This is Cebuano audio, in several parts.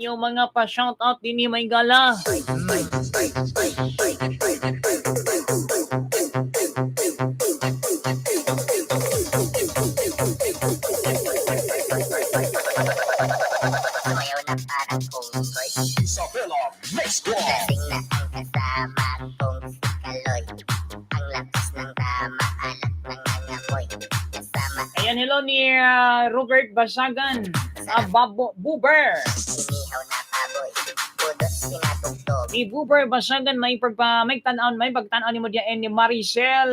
Inyong mga pa-shoutout dinhi, mga higala. Sumayaw na parang unggoy. Isabela Mix Squad. Lasing na ang kasama kong si Kaloy. Ang lakas ng tama, alak nangangamoy. Kasama Ayan, hello ni Robert Basagan. Babo, Buber. inihaw na baboy. Budot pinatugtog. Ni Buber Basagan, may pagpa may tan-aon, may pagtan-aw nimo diyan ni Maricel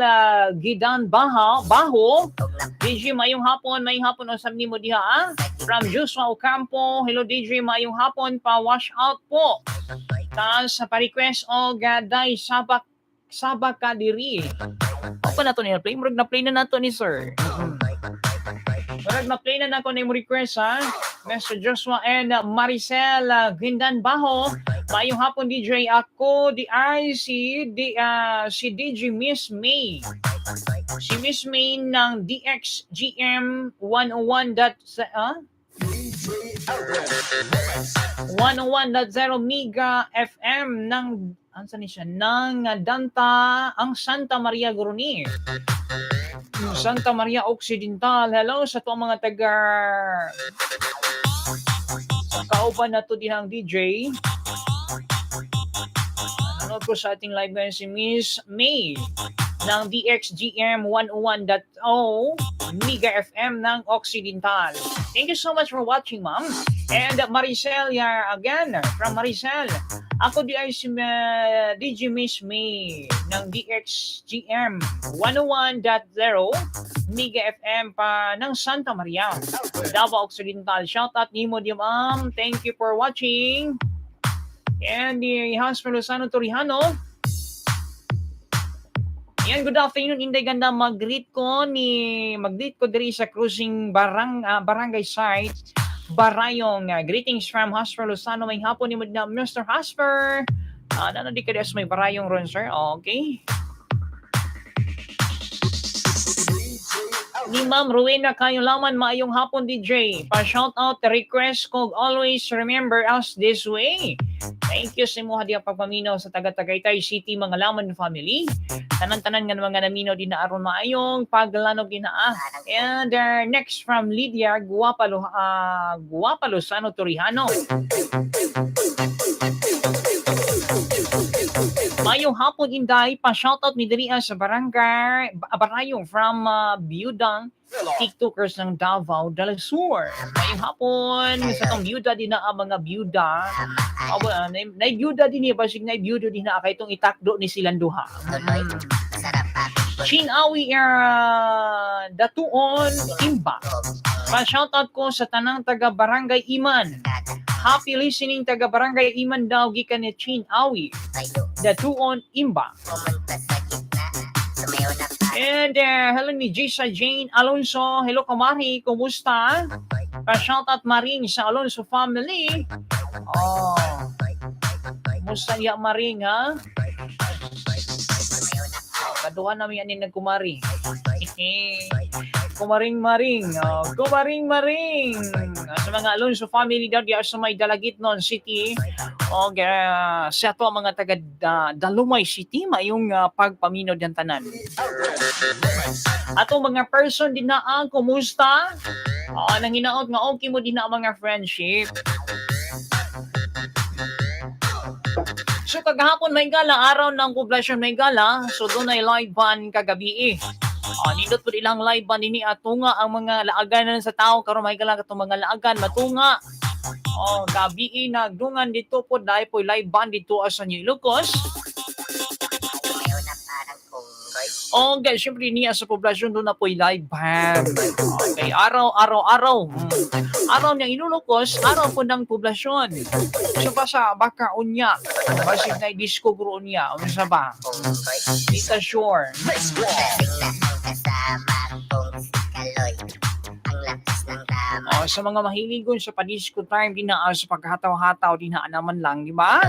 Gidan Baha, Baho. Tug na DJ, mayong hapon, mayong hapon usab nimo diha ah. From Joshua Ocampo, hello DJ, mayong hapon, pa wash out po. Taas sa pa-request og Day Sabak Sabak Kadiri. O pa nato ni play, murag na play na nato ni sir. Murag na play na nako ni mo request ha. Mr. Joshua and Maricel Gindan Baho. Mayong hapon DJ, ako di ay si DJ Miss May. Si Miss May ng DXGM 101 dot DJ Alvin Remix. 101.0 Mega FM ng ansa ni siya ng Danta ang Santa Maria Goroni. Santa Maria Occidental. Hello sa tuang mga taga kauban na to dihang DJ. Nanonood ko sa ating live ngayon si Miss May ng DXGM 101.0 Mega FM ng Occidental. Thank you so much for watching, ma'am. And Maricel, yeah, again, from Maricel. Ako di ay si DJ Miss May ng DXGM 101.0 Mega FM pa ng Santa Maria, Davao Occidental. Shout out nimo di, ma'am. Thank you for watching. And the Hans Lozano Torijano. Yan, good afternoon. Inday Ganda, mag-greet ko diri sa cruising barangay site. Barayong. Greetings from Hasper Lozano. May hapon ni na Mr. Hasper. Nano di ka di sa may barayong ron, sir? Okay. Ni Ma'am Rowena Kayulaman, maayong hapon DJ. Pa shout out request ko, "Always Remember Us This Way." Thank you sa imo diya pagpaminaw sa taga Tagaytay City, mga Laman family. Tanan-tanan nga mga naminaw din na aron maayong paglanog din na ah. And next from Lydia Guapalo Guapalo Sano Torijano. Mayong hapon Inday, pa shoutout mi diri sa barangay Barayong from Biyudang TikTokers ng Davao del Sur. Mayong hapon sa tong biyuda din na ang mga biyuda. Abo, nay biyuda din niya basig nay biyuda din na kay itong itakdo ni silang duha. Tuloy, sarap aming Chinawi Datuon Imba. Pa shoutout ko sa tanang taga Barangay Iman. Happy listening taga Barangay Iman daw gikan ni Chin Awi Tayo, Datuon Imba. pumunta sa gitna. Sumayaw na parang And hello ni Jisa Jane Alonso. Hello Kamari, kumusta? Pa-shoutout Maring sa Alonso family. Oh. Kumusta niya Maring ha? Kaduha namin yan ni nagkumari. Kumaring maring. Oh, kumaring maring. Sa mga Alonso family daw diya sa may Dalagitnon City. O sa ato ang mga taga Dalumay City mayong pagpaminaw diyan tanan. Ato mga person din na ang kumusta? Oh, nang hinaot nga okay mo din na ang mga friendship. So kagahapon may gala, araw ng poblasyon may gala, so doon ay live band kagabi eh. Oh, nindot po ilang live band ini atunga ang mga laaganan sa tao karon may gala katong mga laagan matunga. Oh, gabi eh, nagdungan dito po dahil po live band dito sa New Ilocos. Sumayaw na parang unggoy. Oh, guys, syempre niya sa poblasyon doon na po live band. Okay, araw, araw, araw. Araw niyang Ilocos, araw po ng poblasyon. So basta baka unya, basig na disco guro unya, unsa ba? Unggoy. Di ka sure. Lasing na ang kasama kong si Kaloy. Ang lakas ng tama. Oh, sa mga mahiligon sa pa-disco time din na sa paghataw-hataw din na naman lang, di ba?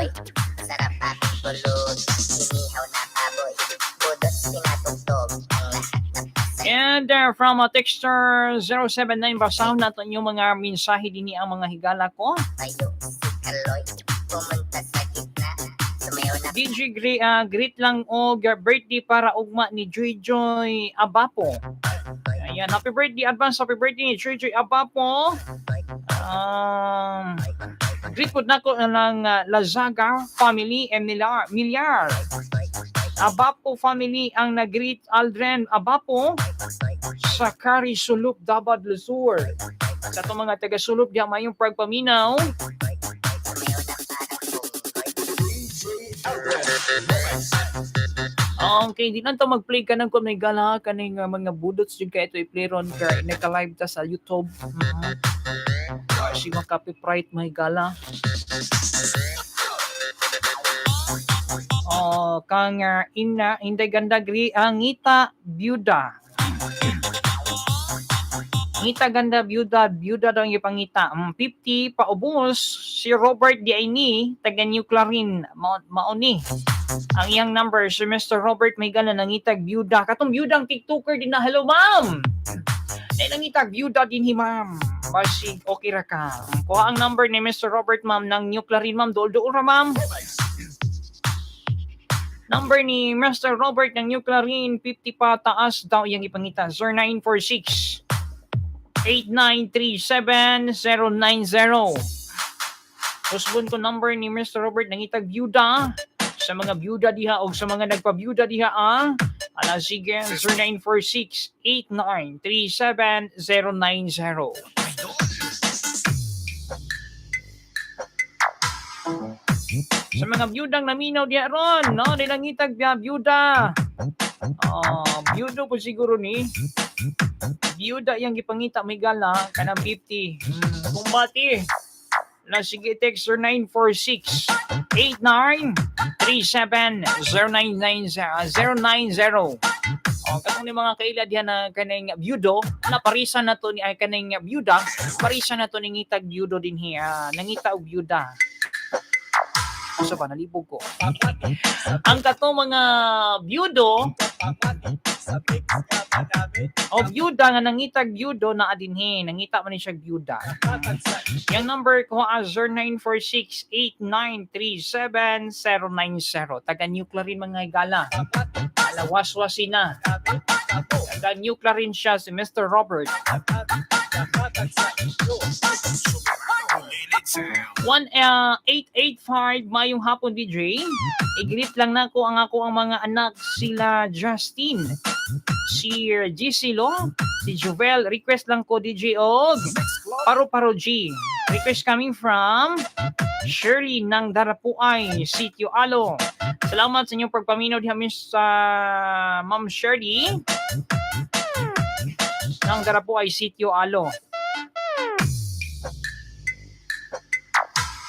Sarap aming bulot. Inihaw na baboy. Budot pinatugtog. Ang lahat ng pasay. And from texter 079, basahon natin yung mga mensahe din ang mga higala ko. Tayo, si Kaloy. Pumunta sa gitna, sumayaw na. DJ Gre, greet lang og birthday para ugma ni Joy Joy Abapo. Ayan, happy birthday, advance happy birthday ni Joy Joy Abapo. Greet po nako ng Lazaga family and Millar, Milyar. Abapo family ang nag-greet, Aldren Abapo sa Kari Sulup, Dabad, Luzur. Sa itong mga taga-Sulup diya, mayong pagpaminaw. Sumayaw na parang unggoy. DJ Aldrin Remix. Okay, di lang to mag-play ka ng kung may gala kaning mga budots jud kay ito i-play ron kay naka-live ta sa YouTube. Kasi copyright may gala. Oh, kang ina Inday Ganda gri ang ngita byuda. Ngita Ganda byuda, byuda daw ang ipangita. 50 paubos si Robert Diaini taga New Clarin mauni. Ang iyang number si Mr. Robert may gala nangitag byuda. Katong byudang TikToker din na, hello ma'am. Ay nangitag byuda din hi ma'am. Basig okay ra ka. Kuha ang number ni Mr. Robert, ma'am, ng New Clarin, ma'am. Dool-dool ra, ma'am. Number ni Mr. Robert ng New Clarin, 50 pa taas daw iyang ipangita. 0946 8937 090. Usbon ko number ni Mr. Robert nangitag byuda sa mga byuda diha o sa mga nagpabyuda diha ah. Ala sige, 0946 8937 090. Sa mga byudang naminaw diha ron, no, nilangitag biya byuda. Oh, byudo po siguro ni. Byuda yang gipangita may gala kanang 50. Kumbati. Na sige, text 0946 89 37 099 090. Oh, katong ni mga kaila diha na kaning byudo, na parisa na to ni ay kaning byuda, parisa na to ni ngitag byudo din hiya, nangita og byuda. Asa ba nalibog ko? Ang kato mga byudo o byuda nga nangitag byudo na adinhi, nangita man ni siya byuda. Yung number ko ah, 0946-893-7090. Taga New Clarin mga higala. Alawaswasi na. Taga New Clarin siya si Mr. Robert. 1 885, mayong hapon DJ. I-greet lang nako ang ako ang mga anak sila Justin, si Gisilo, si Jovel. Request lang ko DJ og Paro Paro G. Request coming from Shirley ng Darapuay, Sitio Alo. Salamat sa inyong pagpaminaw diha, Miss Ma'am Shirley ng Darapuay, Sitio Alo.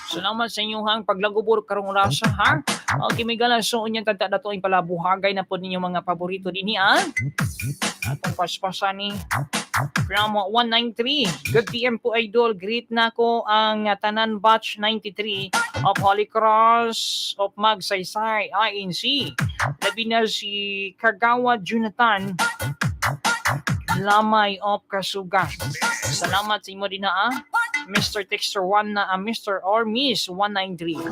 Salamat sa inyong hang paglagubor karong orasa ha. Okay, may gala so unyang tagta dato ang palabuhagay na po ninyo mga paborito dinhi ah. Atong paspasan ni from 193. Good PM po idol. Greet na ko ang tanan batch 93 of Holy Cross of Magsaysay INC. Labi na si Kagawa Jonathan Lamay of Kasuga. Salamat sa imo din na ah. Mr. Texter 1 na ah, Mr. or Miss 193.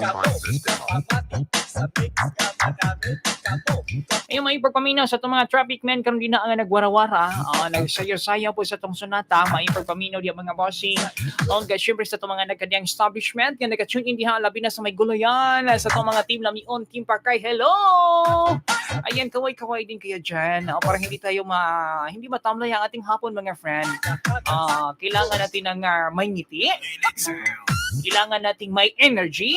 Ayun, may pagpaminaw sa itong mga traffic men karon din na ang nagwarawara, nagsayo-sayo po sa itong sonata, may pagpaminaw di ang mga bossing. Og syempre sa itong mga nagkadiyang establishment nga nag-tune in diha labi na sa may gulayan, sa itong mga team Lamion, Team Parkay. Hello! Ayan, kaway-kaway din kayo dyan. Para hindi tayo hindi matamlay ang ating hapon mga friend. Kailangan natin ng may ngiti. Kailangan nating may energy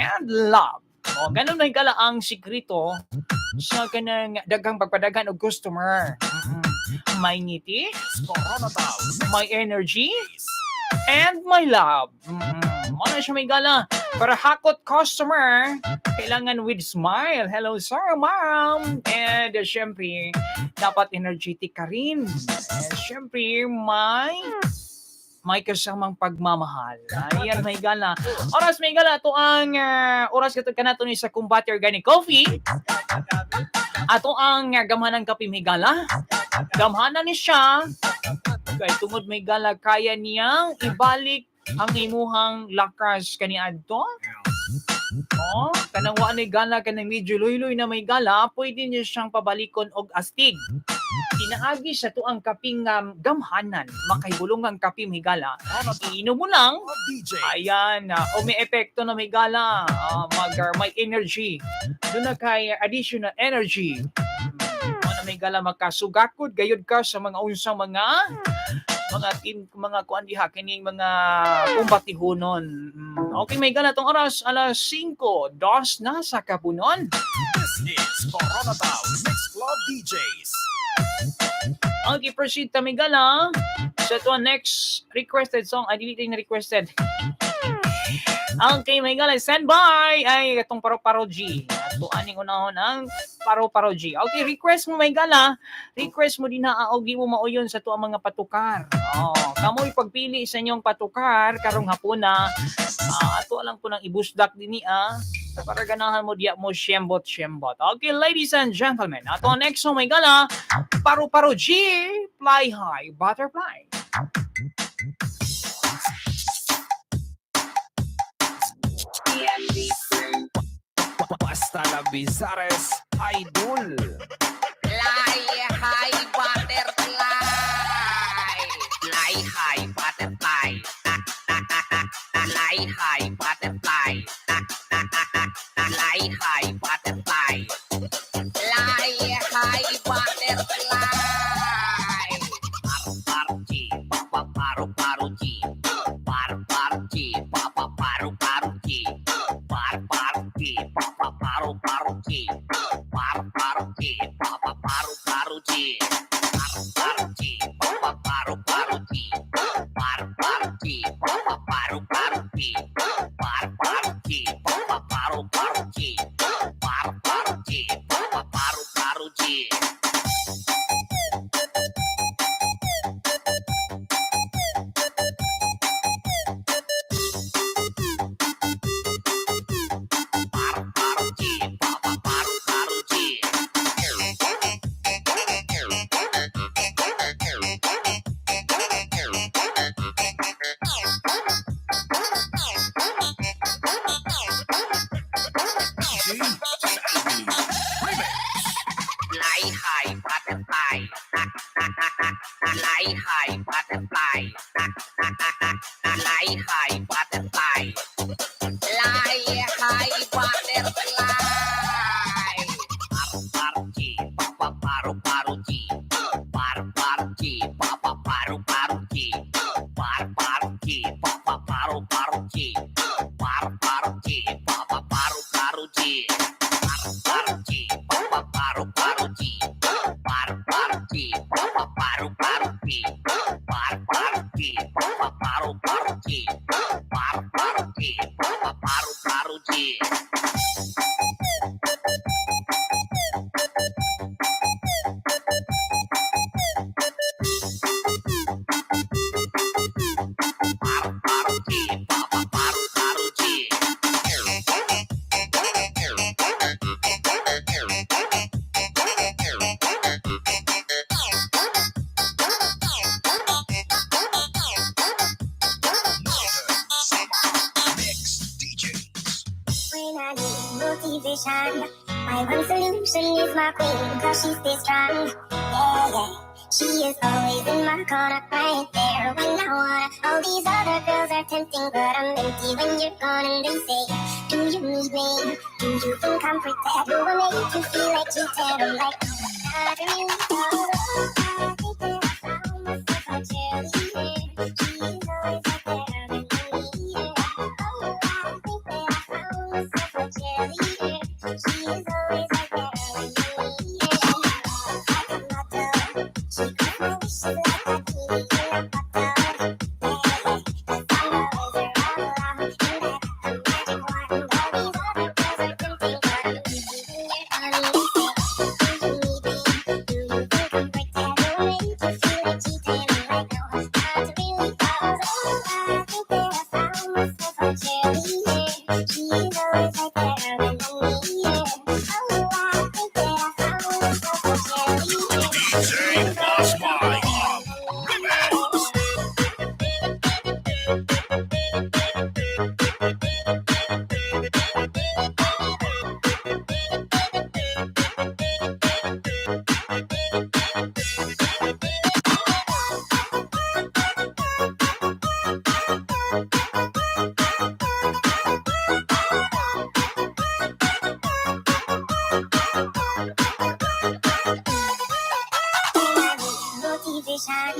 and love. O, ganun na higala ang sikreto sa kanang daghang pagpadagan og customer. May ngiti, may energy, and may love. Mao na siya may gala. Para hakot customer, kailangan with smile. Hello, sir, ma'am. And syempre, dapat energetic ka rin. And syempre, may kasamang pagmamahal. Ayan, may gala. Oras may gala. Ito ang oras katong kanato ni sa Kumbate Organic Coffee. Ato ang gamhanan kape may gala. Gamhanan ni siya. Kay tungod may gala, kaya niyang ibalik Ang imuhang lakas kaniadto. Oh, kanang wa ni gana, kanang medyo luyloy na may gala, pwede niyo siyang pabalikon og astig. Pinaagi sa tuang kaping gamhanan, makaibulong ang kape, higala. Iinom mo lang, DJ. Ayan, o may epekto na may gala, may energy. Doon na kay additional energy. O na may gala makasugakod gayud ka sa mga unsang mga team, mga kuan diha kining mga kumbatihunon. Okay, may gala tong oras alas 5:02 na sa kapunon. This is Corona Town Mix Club DJs. Okay, proceed ta, may gala, sa to next requested song. Ay, dili na requested. Okay, may gala, stand by. Ay, itong Paro-Paro G. Ato aning unahon ang Paro-Paro G. Okay, request mo, may gala. Request mo din na og di mo mauyon sa to ang mga patukar. Oh, kamoy pagpili sa inyong patukar karong hapuna. Ato lang po nang ibusdak din niya para ganahan mo diya mo shembot shembot. Okay, ladies and gentlemen, ato ang next song, may gala, Paro-Paro G, "Fly High Butterfly." Basta la Bizares Idol. Fly high butterfly. Fly high butterfly. Fly high butterfly. Fly high butterfly. Fly high butterfly. Paro paro G, papa paro paro G. Paro paro G, papa paro paro G. Paro paro G, papa paro paro G. Paro paro G, papa paro paro G. Paro paro G, papa paro paro G. Paro paro G, papa paro paro G. Paro paro G, papa paro paro G. Paro paro G, papa paro paro G. Paro paro G, papa paro paro G. DJ Sandy Remix. Fly high butterfly. Fly high butterfly. Fly high butterfly. Fly high butterfly. Paro paro G, papa paro paro G. Paro paro G, papa paro paro G. Paro paro G, papa paro paro G. Paro paro G, papa paro paro G. Paro paro G, papa paro paro G. Paro paro G, papa paro paro G. Paro paro G, papa paro paro G. Paro paro G, papa paro paro G. Paro paro G, papa paro paro G. Northern Summer Mix DJs. When I need motivation, my one solution is my queen, 'cause she stays strong. Yeah. She is always in my corner, right there when I wanna. All these other girls are tempting, but I'm empty when you're gone. And they say, "Do you need me? Do you think I'm pretty? Do I make you feel like cheating?" I'm like, "Not really." Oh, I think that I found myself a cheerleader. She is always right there when I need her. Oh, I think that I found myself a cheerleader. She is always right there when I need her. Like a motto. She grants my wishes like a genie in a bottle. Yeah. 'Cause I know her all along, and that the magic wand. All these other girls are tempting, but I'm empty when you're gone. They say, "Do you need me? Do you Motivation.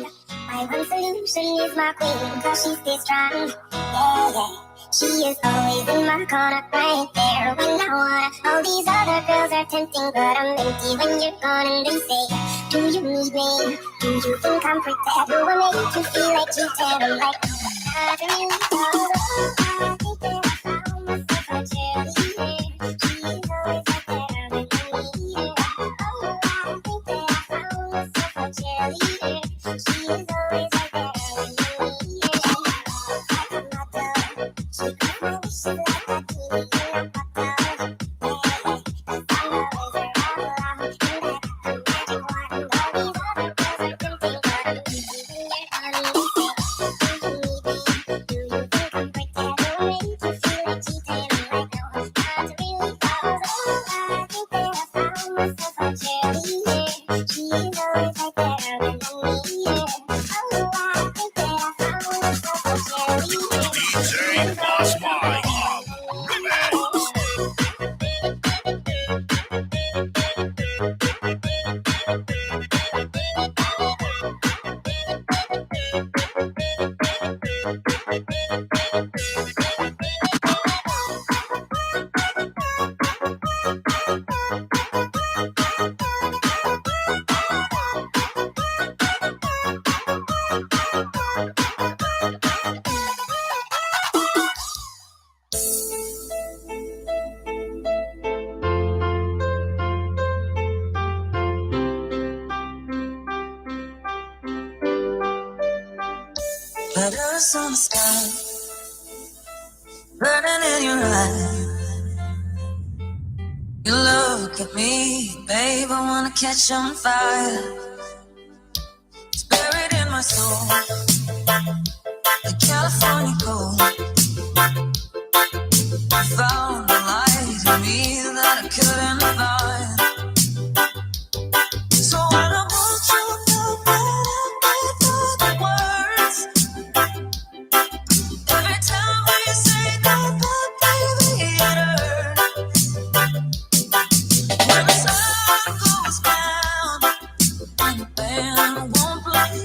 My one solution is my queen, 'cause she stays strong. Yeah. She is always in my corner, right there when I wanna. All these other girls are tempting, but I'm empty when you're gone. And they say, "Do you need me? Do you think I'm pretty? Do I make you feel like cheating?" I'm like, "Not really." Oh, I think that I found myself a cheerleader. She is always right there when I need her. Oh, I think that I found myself a cheerleader. She is always right there when I need her. Like a motto. She grants my wishes like a genie in a bottle. Yeah. 'Cause I'm the wizard all along. And I got the magic wand. All these other girls are tempting, but I'm empty when you're gone. They say, "Do you need me? Do you think I'm pretty? Do I make you feel like cheating?" I'm like, "No, not really." 'Cause oh, I think that I found myself a cheerleader. She is always right there when I need her. Oh, I think that I found myself a cheerleader. DJ Boss Mike Remix. Letters on the sky, burning in your eyes. You look at me, babe, I wanna catch on fire. It's buried in my soul, the California gold. I found the light in me that I couldn't find. So when I'm all choked up, I can't find the words. Every time we say goodbye, baby, it hurts. When the sun goes down and the band won't play,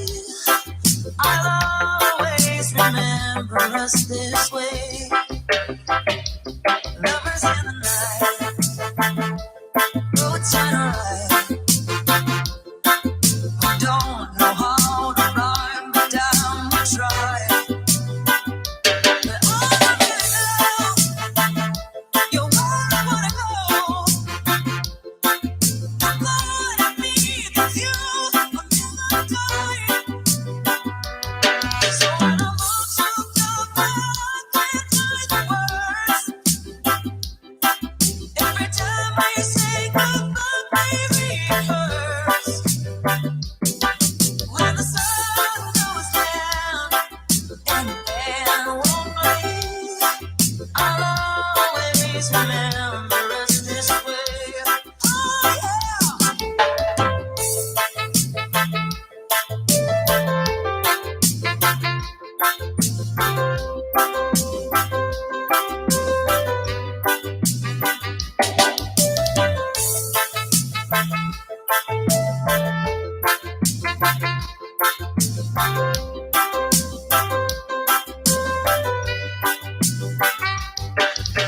I'll always remember us this way. Lovers in the night, roads turn right. I don't know how to rhyme, but I'ma try. But all I really know, you're where I wanna go. The blood I need is you. I'll never die. So when I'm all choked up and I can't find the words, every time we say goodbye, baby, it hurts. When the sun goes down and the band won't play, I'll always remember us this way. Oh yeah.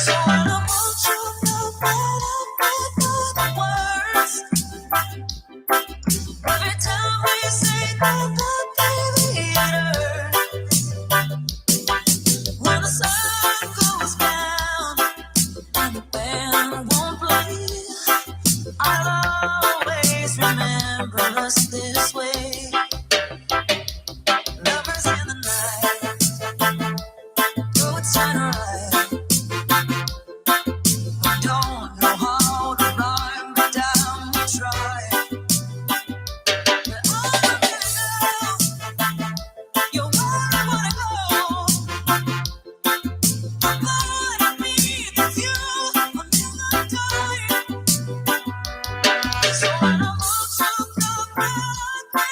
So when I'm all choked up and I can't find the words, every time we say goodbye, baby, it hurts. When the sun goes down and the band won't play, I'll always remember us this way. Lovers in the night, roads turn right. I don't know how to rhyme, but I'ma try. But all I really know, you're where I wanna go. The blood I need is you. I'll never die. So when I'm all choked up and I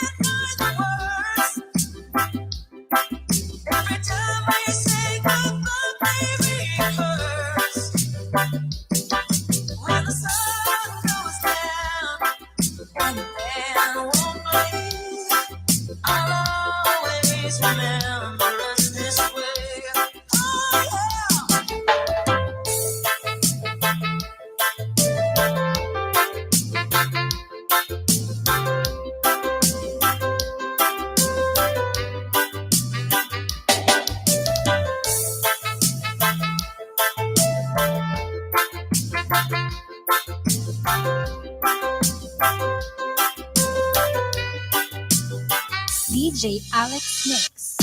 DJ Alex Mix.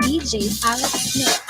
DJ Alex Mix.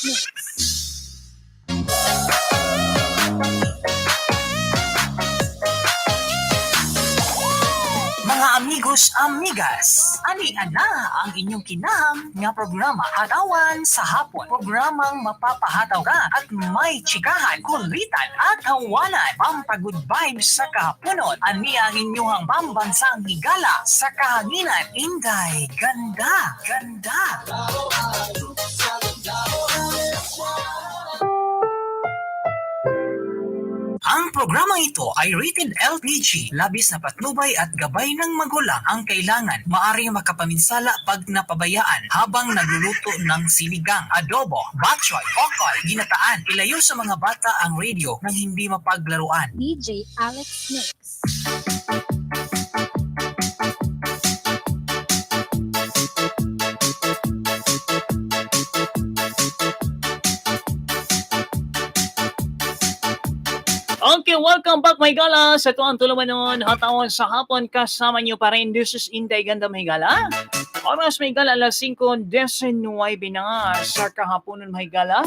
Mix. Mga amigos, amigas, ani ana ang inyong kinahang nga programa Hatawan sa Hapon. Programang mapapahataw ka at may chikahan, kulitan at tawanan. Pampagood vibes sa kahaponon. Ani ang inyong pambansang higala sa kahanginan. Inday, ganda, ganda. Ang programang ito ay rated LPG, labis na patnubay at gabay ng magulang ang kailangan. Maaring makapaminsala pag napabayaan habang nagluluto ng sinigang, adobo, batchoy, okoy, ginataan. Ilayo sa mga bata ang radio nang hindi mapaglaruan. DJ Alex Mix. Okay, welcome back, my gala. Sa tuwang tuluman noon, hatawan sa hapon, kasama niyo pa rin. This is Inday Ganda, my gala. Oras, may gala, alas 5:19 na nga sa kahaponon, my gala.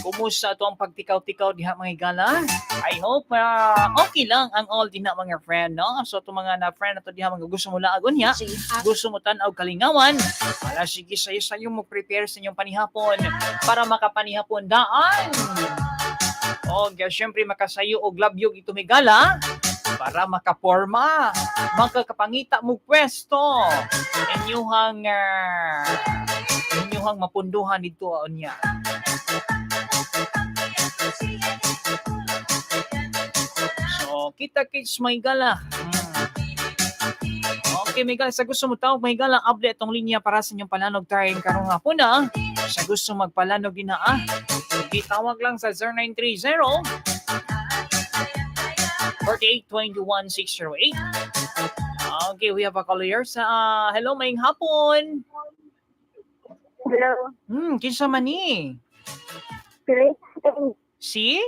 Kumusta ito ang pagtikaw-tikaw diha, mga gala? I hope okay lang ang all din na mga friend, no? So, itong mga na friend na to diha, mga gusto mo laagon niya, DJ Alex gusto mo tanaw kalingawan, ala sige sayo sayo mo prepare sa inyong panihapon para makapanihapon daan. O, syempre makasayo og labyog itumigala para makaporma, makakapangita mo pwesto. Inyuhang mapunduhan dito niya. So, kita kits may gala. Okay, may gala. Sa gusto mo tawag, may gala. Update itong linya para sa inyong palanog time karong hapon na. Sa gusto magpalanog din na ah. Sige, tawag lang sa 0930 4821 608. Okay, we have a caller here sa hello, maayong hapon. Hello. Kinsa man ni? Si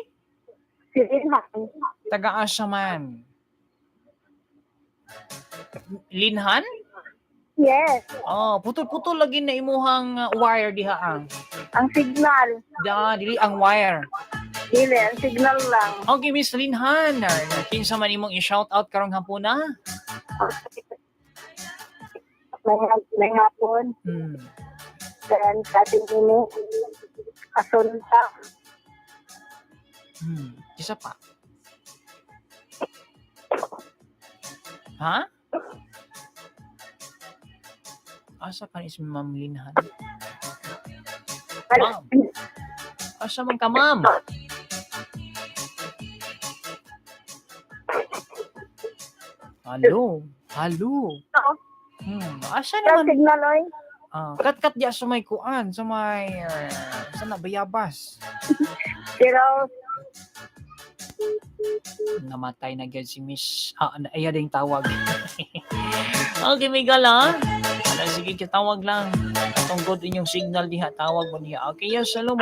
taga-asa man. Linhan? Yes, Oh, putol-putol lagi na imuhang wire diha ang. ang signal. Da, dili ang wire. Dili, ang signal lang. Okay, Miss Linhan, kinsa man imong i-shout out karong hapuna? May hapon. Then, sa ating ini, Asunta. Isa pa. Ha? Asa ka ni si Ma'am Linhan? Ma'am. Asa man ka, ma'am? Hello? Hello? Asa Sa naman? signal, oy. Ah, kat-kat diya sa may kuan, sa may sa na bayabas. Pero, Namatay na gyud si Miss. Ah, iya ding tawag. Okay, may gala. Ala, sige, tawag lang. Atong good inyong signal diha, tawag mo diha. Okay, yes, hello,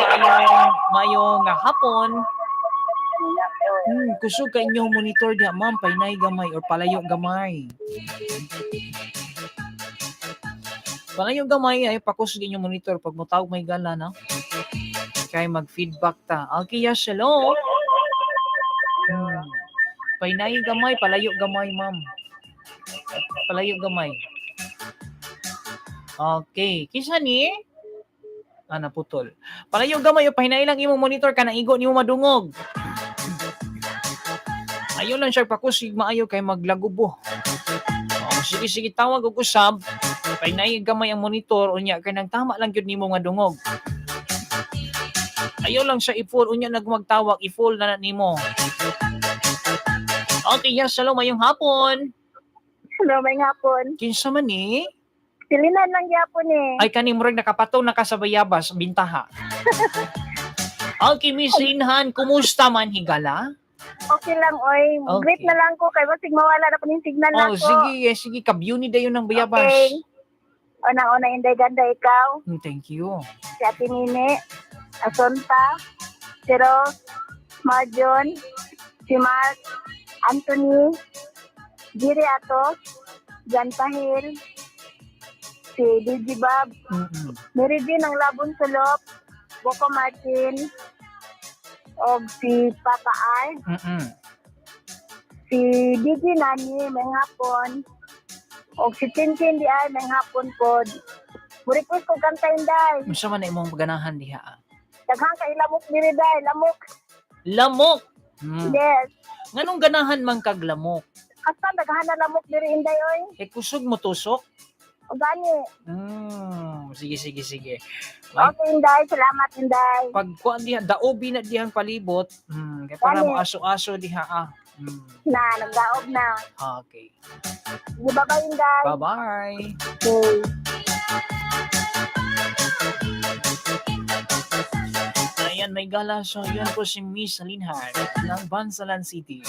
maayong hapon. Kusog ka inyong monitor diha, ma'am, painay gamay or palayo gamay. Palayo gamay ay pakusog inyong monitor pag motawag may gala na. Kay mag-feedback ta. Okay, yes, hello. Painay gamay, palayo gamay, ma'am. Palayo gamay. Okay, kisa ni? Ah, naputol. Palayo gamay o pahinay lang imong monitor ka nang igo nimo madungog. Ayo lang siya pakusig maayo kay maglagubo. Oh, sige sige tawag og usab. Pahinay gamay ang monitor unya kay nang tama lang gyud nimo nga dungog. Ayo lang siya i-full unya nagmagtawag i-full na na nimo. Okay, yes, hello, mayong hapon. Hello, may hapon. Kinsa man ni? Silinan lang gyapon eh. Ay kani murag nakapatong na ka sa bayabas, bintaha. Okay, Miss Linhan, kumusta man higala? Okay lang, oy. Okay. Greet na lang ko kay basig mawala na po yung signal Oh, nako. sige, eh, sige, kabyuni dayon ng bayabas. Okay. Una-una, Inday Ganda, ikaw, Thank you. si Ate Nini, Asonta, si Rose, Marjon, si Mark, Anthony, Jiri Atos, Jan Pahil, si DJ Bob, Mary Jean ng Labon Sulop, Boko Martin, og si Papa Art, si DJ Nani, may hapon, og si Tintin di ay, may hapon pod. Mo-request ko kanta, Inday. Unsa man na imong ganahan diha, ah? Daghan kay lamok diri, day, lamok. Lamok. Yes. Nganong ganahan man kag lamok? Hasta daghan na lamok diri, Inday, oy. Eh kusog mo tusok. O gani. Sige, sige, sige. Like, Okay, Inday, salamat, Inday. pag kuan diha, daobi na dihang palibot, kay para Gani. mo aso-aso diha ah. Na, nagdaob na. Okay. Di ba ba, Inday? Bye-bye. Okay. Ayan, may gala. So, yun po si Miss Linhan ng Bansalan City.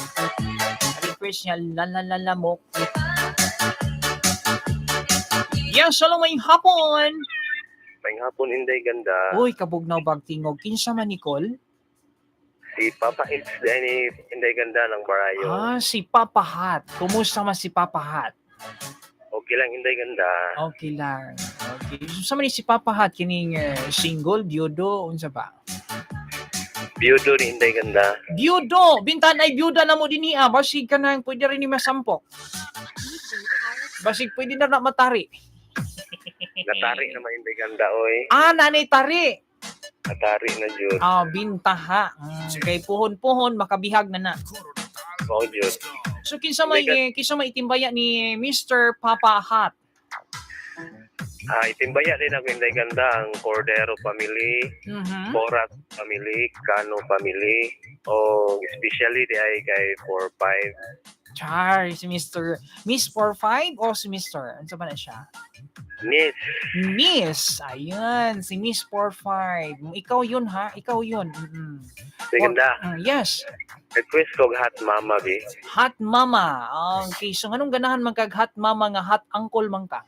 Request niya, lalalalamok. Yes, hello, may hapon! May hapon, Inday Ganda. Uy, kabugnaw bagtingog. Kinsa man, Nicole? Si Papa It's ni Inday Ganda ng Barayo. Ah, si Papa Hat. Kumusta man si Papa Hat? Okay lang, Inday Ganda. Okay lang. Okay. So, sa man ni si Papa Hat, kining single, byudo, unsa ba? Biyudo ni Inday Ganda. Byudo! Bintan ay byuda na mo din niya. Basig ka na, pwede rin ni masampok. Basig pwede na na matari. Natari naman Inday Ganda, oy. Ah, nanay tari. Natari na jud. Ah, bintaha. Kay puhon-puhon makabihag na na. Mao jud. So kinsa may itimbaya ni Mr. Papa Hat? Ah, itimbaya din ako, Inday Ganda, ang Cordero family, Borat family, Cano family, o especially di ay kay 45. Char, si Mr. Miss 45 o si Mr. Ano ba na siya? Miss. Miss. Ayun, si Miss 45. Ikaw yun ha, ikaw yun. Inday Ganda. Yes. Request ko og Hot Mama bi. Hot Mama. Okay, so anong ganahan man kag Hot Mama nga hot uncle man ka?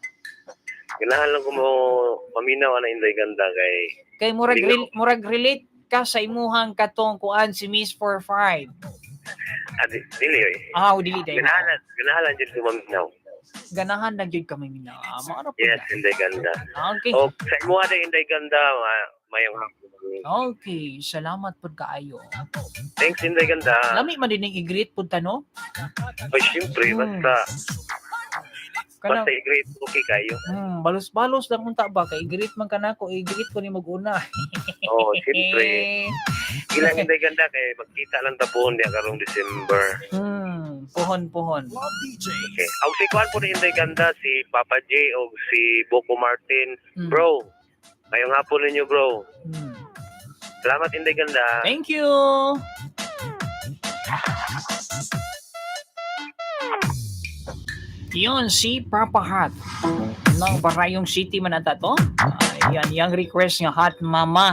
Ganahan lang ko mo paminaw ana, Inday Ganda, kay Kay murag relate ka sa imuhang katong kuan si Miss 45. Ah, dili oy. Ah, dili day. Ganahan lang jud ko maminaw. Ganahan na gyud kami mina. Maara po. Yes, Inday Ganda. Okay. O sa imuha din, Inday Ganda, mayong hapon. Okay, salamat pud kaayo. Thanks, Inday Ganda. Lami man din ning i-greet pud ta, no? Oy, syempre, basta Kanang basta i-greet okay kayo. Balos-balos lang unta ba kay i-greet man kanako, i-greet ko ni mag-una. Oh, syempre. Ilang, Inday Ganda, kay magkita lang tapuon diya karong December. Puhon-puhon. Okay. Ang si Kwan po ni Inday Ganda, si Papa J o si Boko Martin. Bro, ngayong hapon ninyo, bro. Salamat, Inday Ganda. Thank you. Yun, si Papa Hat ng Barayong City man ata to. Ayan, yung request nga Hot Mama.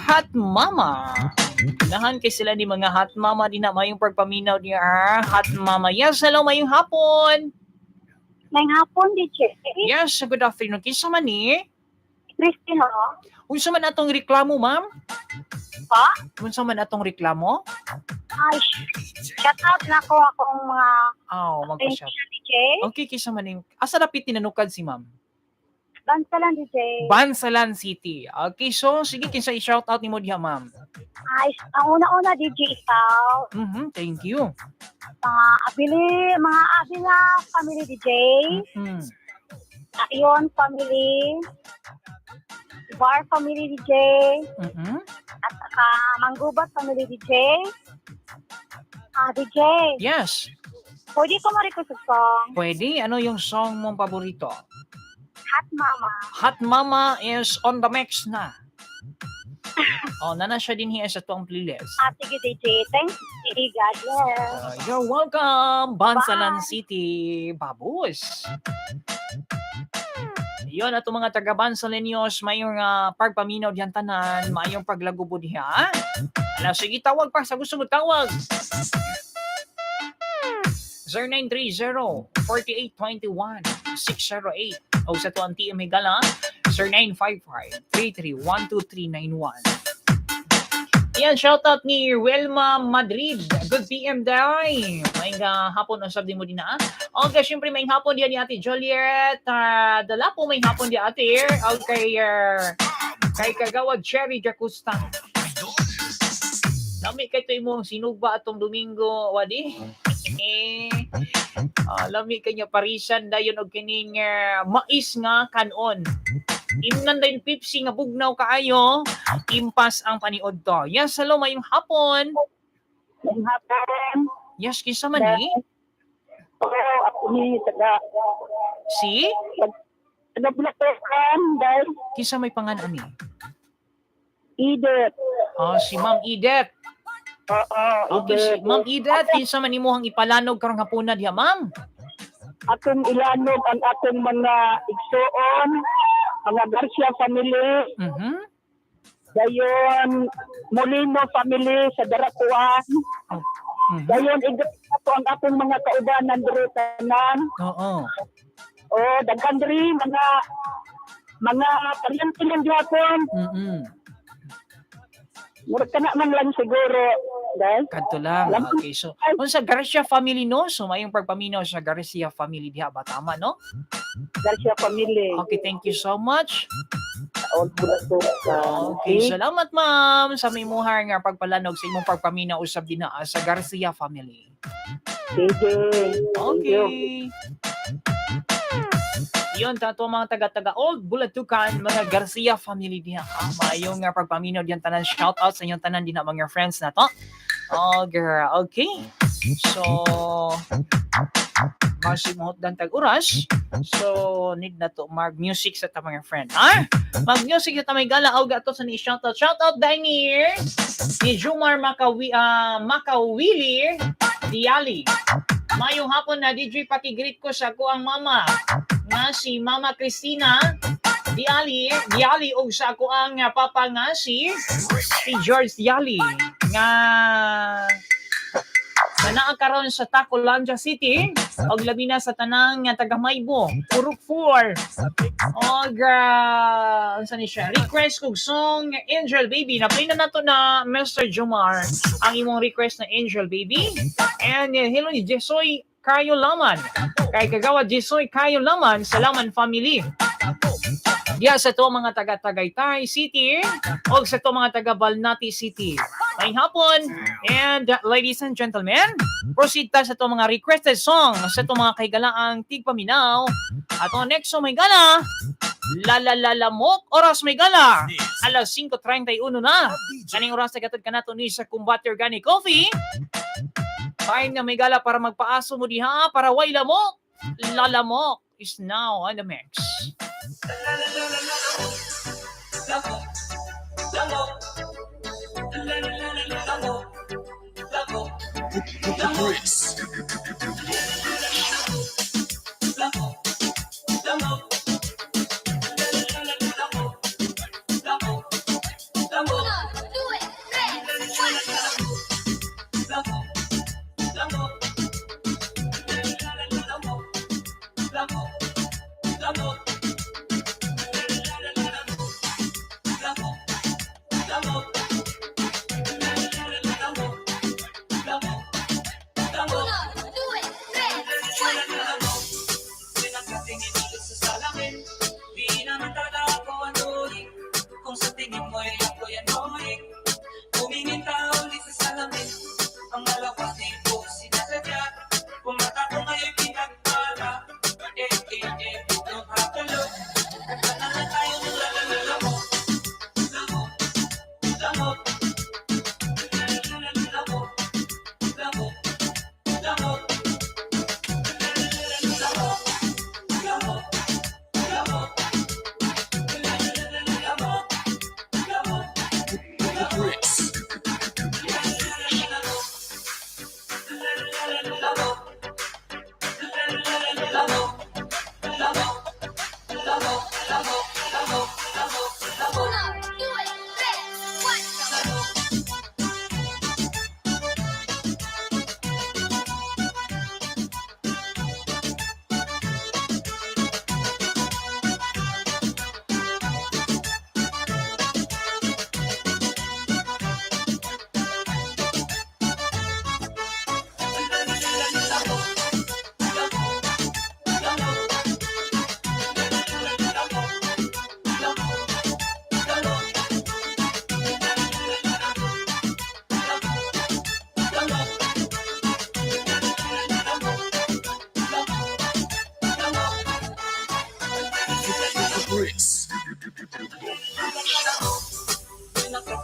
Hot Mama. Nahan kay sila ni mga Hot Mama din na mayong pagpaminaw niya. Ah, Hot Mama. Yes, hello, mayong hapon. May hapon, DJ. Yes, good afternoon. Kinsa man ni? Christine, ho? Unsa man atong reklamo, ma'am? Pa? Unsa man atong reklamo? Ay, shout out na ko akong mga Aw, magpa-shout. DJ. Okay, kinsa man ning asa dapit tinanukad si ma'am? Bansalan, DJ. Bansalan City. Okay, so sige kinsa i-shout out nimo diha, ma'am? Ay, ang una-una, DJ, ikaw. Thank you. Mga Abili, mga Abila family, DJ. Ayon family. Bar family, DJ. At saka Manggubat family, DJ. Ah, DJ. Yes. Pwede ko ma-request sa song. Pwede. Ano yung song mong paborito? Hot Mama. Hot Mama is on the mix na. Oh, nana siya din here sa tuang playlist. Ah, sige, DJ. Thanks, DJ. God bless. You're welcome, Bansalan City. Babus. Yun, ato mga taga Bansalenios, mayong pagpaminaw diyan tanan, mayong paglagubo diha. Ala, sige, tawag pa sa gusto mo tawag. 0930-4821-608 o sa tuang TM Higala, 0955-3312391. Ayan, shoutout ni Wilma Madrid. Good PM, day. May hapon ang sabi mo din na. Okay, syempre may hapon diyan ni Ate Juliet. Dala po may hapon di Ate. Okay, Kay Kagawad Cherry Jacusta. Lami kay to imong sinugba atong Domingo, Wadi. Eh, lami kay niya parisan dayon og kining mais nga kanon. Imnan dayon Pepsi nga bugnaw kaayo, impas ang paniod to. Yes, hello, mayong hapon. Mayong hapon. Yes, kinsa man ni? Oo, ako ni taga Si? Taga Bulacan, dahil Kinsa may pangan ani? Edith. Ah, si Ma'am Edith. Oo, Okay, si Edith. Ma'am Edith, kinsa man imuhang ipalanog karong hapuna diha, Ma'am? Akong ilanog ang akong mga igsuon, mga Garcia family, dayon Molino family sa Darakuan. Dayon igsuon ang akong mga kaubanan diri tanan. Oo. Oh, daghan diri mga paryente lang gihapon. Murag kana man lang siguro, dahil. Kadto lang. Okay, so unsa Garcia family, no? So mayong pagpaminaw sa Garcia family diha ba, tama, no? Garcia family. Okay, thank you so much. Old Bulacan. Okay, salamat, ma'am, sa mimuhar nga pagpalanog sa imong pagpaminaw usab dinha sa Garcia family. Sige. Thank you. Okay. Yun, tato mga taga-taga Old Bulatukan, mga Garcia family diha. Ah, maayong nga pagpaminaw diyan tanan. Shout out sa inyong tanan dinha mga friends na to. Oh, girl. Okay. So, basi mo dan tag oras. So, need na to mag music sa ta mga friend. Ah, mag music sa ta may gala og ato sa ni shout out. Shout out dahil ni Jumar Makawi Makawili Diali. Mayong hapon na DJ, paki-greet ko sa ako ang mama nga si Mama Christina Diali, Diali og sa ako ang papa nga si George Diali nga na naa karon sa Tacolandia City og labi na sa tanang nga taga Maybo, Purok 4. Og unsa ni siya? Request kog song Angel Baby. Na-play na nato na Mr. Jomar ang imong request na Angel Baby. And hello ni Jesoy Kayo Laman. Kay Kagawa Jesoy Kayo Laman sa Laman family. Diya sa to mga taga Tagaytay City o sa to mga taga Balnati City. May hapon and ladies and gentlemen, proceed ta sa to mga requested song sa to mga kahigalaang tigpaminaw. At ang next song may gala, La La La Lamok, oras may gala, alas 5:31 na. Kaning oras na gatod kanato ni sa Kumbate Organic Coffee. Time na may gala para magpaaso mo diha para way lamok. Lalamok is now on the mix. Uno, dos, tres, cuatro. Uno,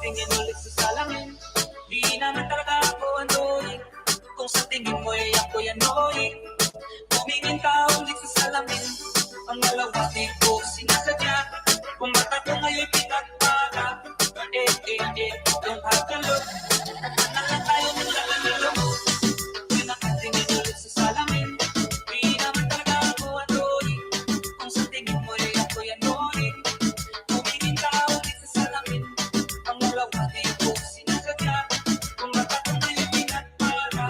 Tumingin ulit sa salamin. Di naman talaga ako annoying. Kung sa tingin mo'y ako'y annoying, tumingin ka ulit sa salamin. Ang malawati ko sinasadya. Kung mata ko ngayon'y pinagpala. Eh, eh, eh, don't have to look. Na lang tayo naglalalo. Nakatingin ulit sa salamin. Di naman talaga ako annoying. Kung sa tingin mo'y ako'y annoying, tumingin ka ulit sa salamin. Ang malawati ko sinasadya. Kung mata ko ngayon'y pinagpala.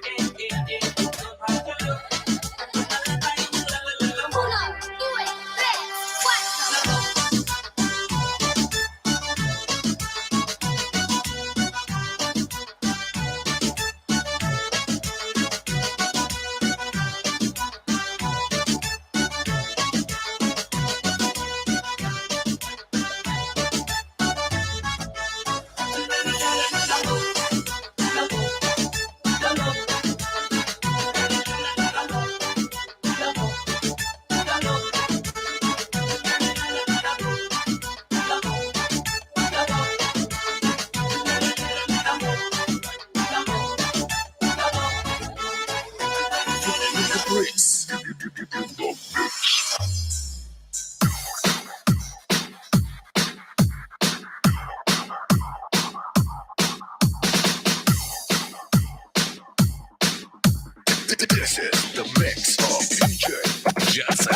Eh, eh, eh, don't have to look. Na lang tayo naglalalo. Uno, dos, tres, cuatro. This is the mix of DJ Jetson.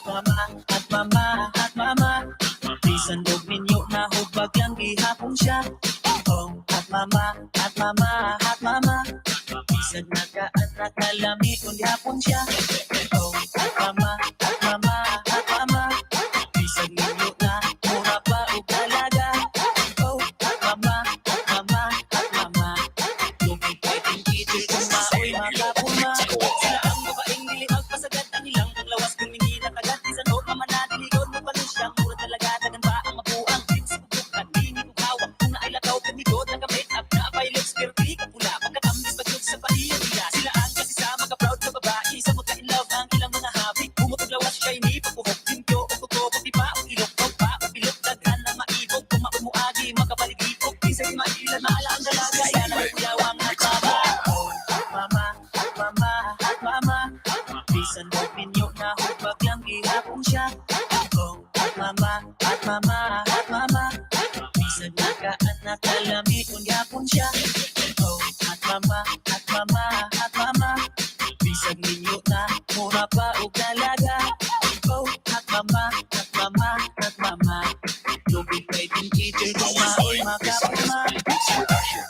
Mama at mama at mama. Bisan og minyo na hubag lang gihapon siya. Oh, at mama at mama at mama. Bisan nagkaanak na lami kung gihapon siya. Oh, at mama at mama at mama. Bisan minyo na mura pa og dalaga. Oh, at mama at mama at mama. Lumipay teacher kung maoy makapuma. Sila ang babaeng dili magpasagad ang ilang panglawas kung hindi nakagat. Bisan og mamanatiligod mo pa siyang mura talaga dagan pa ang mabuang. Lips bubukan, dini ko hawak. Kung naay lakaw, pumidot, naka-make up na apay lips, pirti kapula. Pagkatambis pagkut sa paiyan nila. Sila ang kasi sa mga proud na babae. Sa mga in love ang ilang mga habi. Bumutog lawas shiny, papuhok, limpyo, o kuto, pati pa, o ilok, o pa, o pilok, daghan na maibog. Kung maumuagi, makabaligipog. Bisag mailan, maala ang dalaga. Yan ang kuyawang at baba. Oh, mama, mama, mama. Bisan mo minyo na hubag lang gihapon siya. Oh, mama, mama, mama. Bisan nagkaanak kalami kung gihapon siya. Oh, at mama, at mama, at mama. Bisag minyo na mura pa og dalaga. Oh, at mama, at mama, at mama. Lubid kay teacher kung maoy makapuma. Beats Production.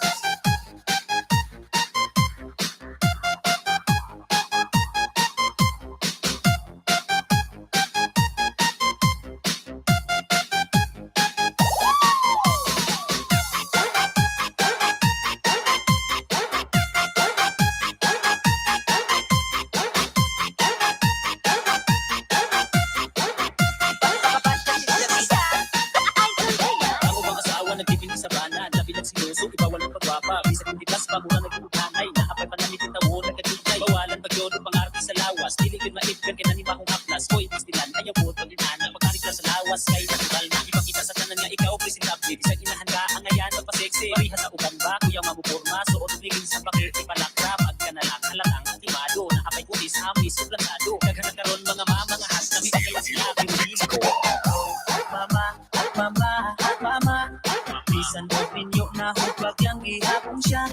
Ang ubang asawa nagpipili sa bana. Labi nagsiluso, iba walang pagwapa. Bisag hindi kas pa, mura nagkukanay. Naapay panamit yung tawo, nagkatugay. Bawalan bagyo, pangarap sa lawas. Dili yun maipgan, kay nanimahong haplas. Hoy, pastilan, ayaw po, pag-inana. Pagkarig lang sa lawas, kay natural na. Ipakita sa tanan nga ikaw, presentable. Bisag inahan ka, ang ayan, magpaseksi. Pariha sa uban ba, kuya nga mo porma. Suot ligin sa paki, ipalakra. Pagka na lang, halatang atimado. Naapay kutis, amis, suplantado. Daghan na karon mga mama, mga has, kami kaya sila, pinili. Mama, mama, mama. Bisan og minyo na hubag lang gihapon siya.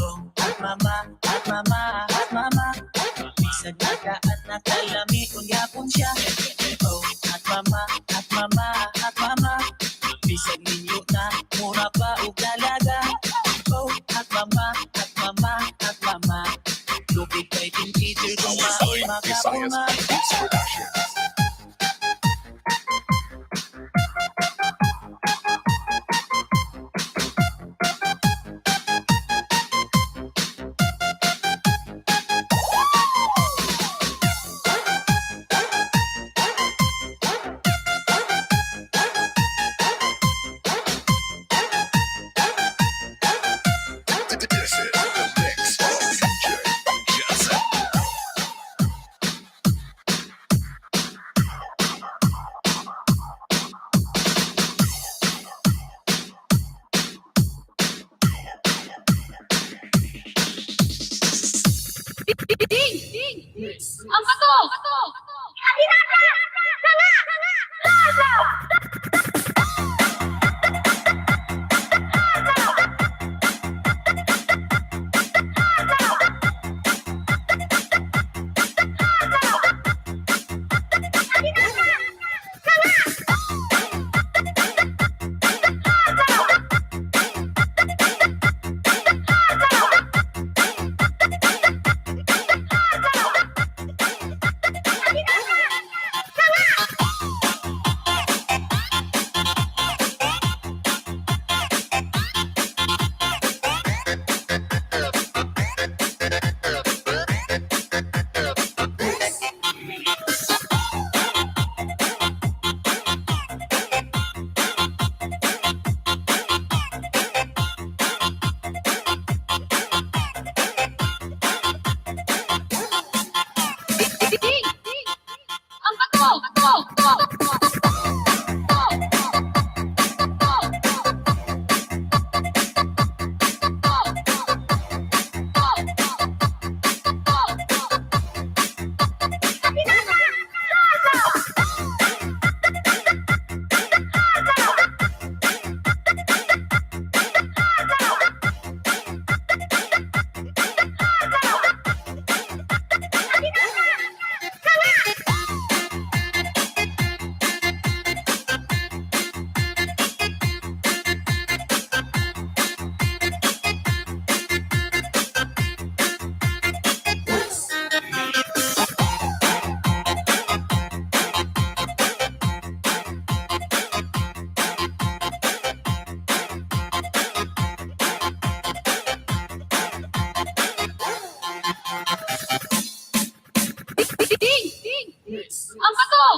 Oh, mama, mama, mama. Bisan nagkaanak kalami kung gihapon siya. Oh, at mama, at mama, Ang bato! Ang bato! Ang bato! Ang bato!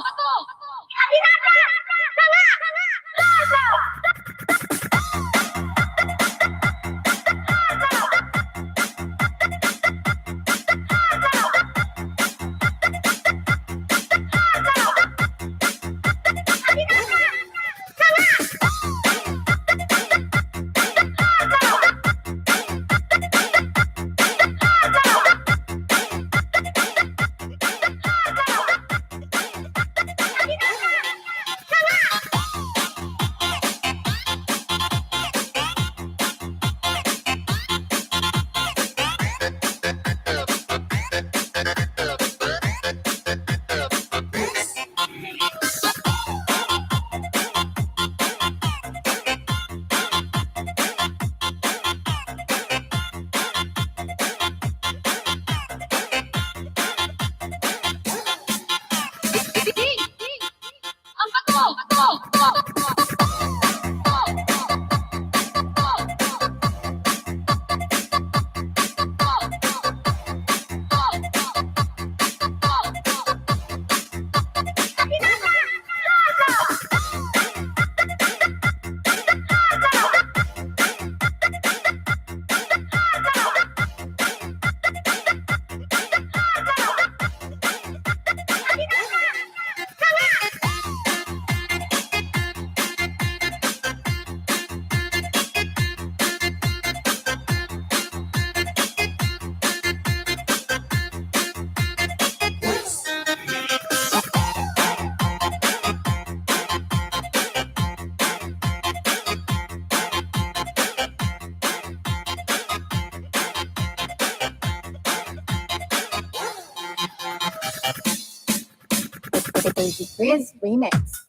Daisy Grizz Remix.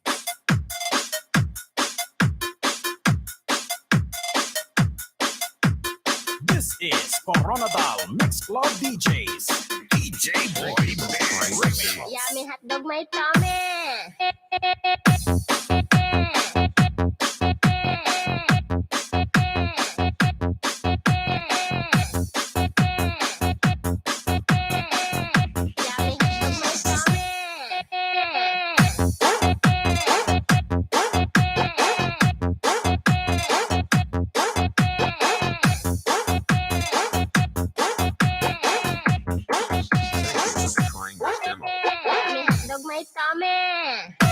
This is Coronadal Mix Club DJs. DJ Boy Bang Remix. Yummy hotdog my tummy. Yummy hotdog my tummy. Thank you for trying this demo. Yummy hotdog my tummy.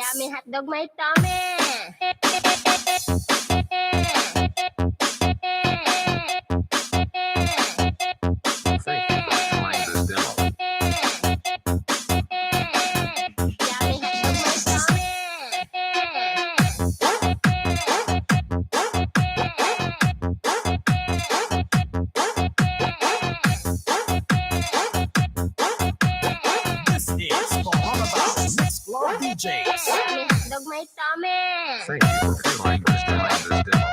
Yummy hotdog my tummy. Thank you for trying this demo. Yummy hotdog my tummy. This is Coronadal Mix Club DJs. Yummy hotdog my tummy. Thank you for trying this demo. This demo.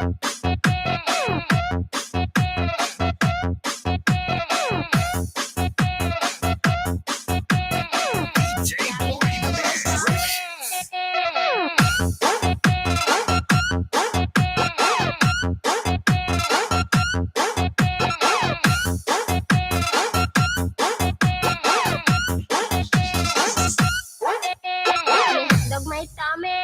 DJ Boy Big Remix. Yummy hotdog my tummy.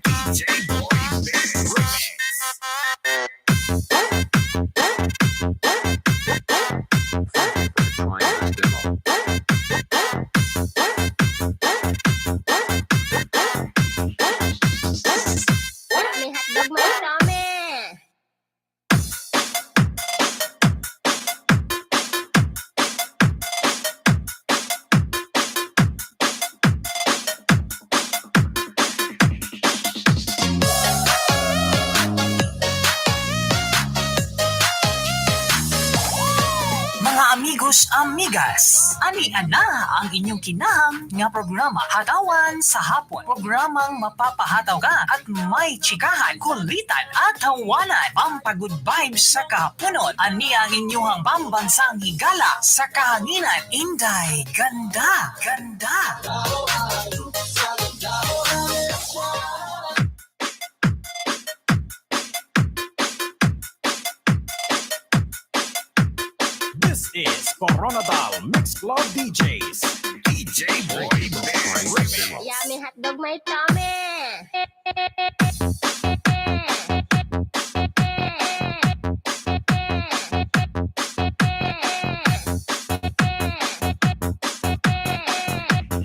DJ Boy Big Remix. Thank you for trying this demo. Yummy hotdog my tummy. Mga amigos, amigas, ani na ang inyong kinahang nga programa Hatawan sa Hapon. Programang mapapahataw ka at may chikahan, kulitan at tawanan. Pampagood vibes sa kahaponon. Ani ang inyong pambansang higala sa kahanginan. Inday, ganda, ganda. This is Coronadal Mix Club DJs. DJ Boy Thank you for Big trying this Remix. demo. Yummy hotdog my tummy.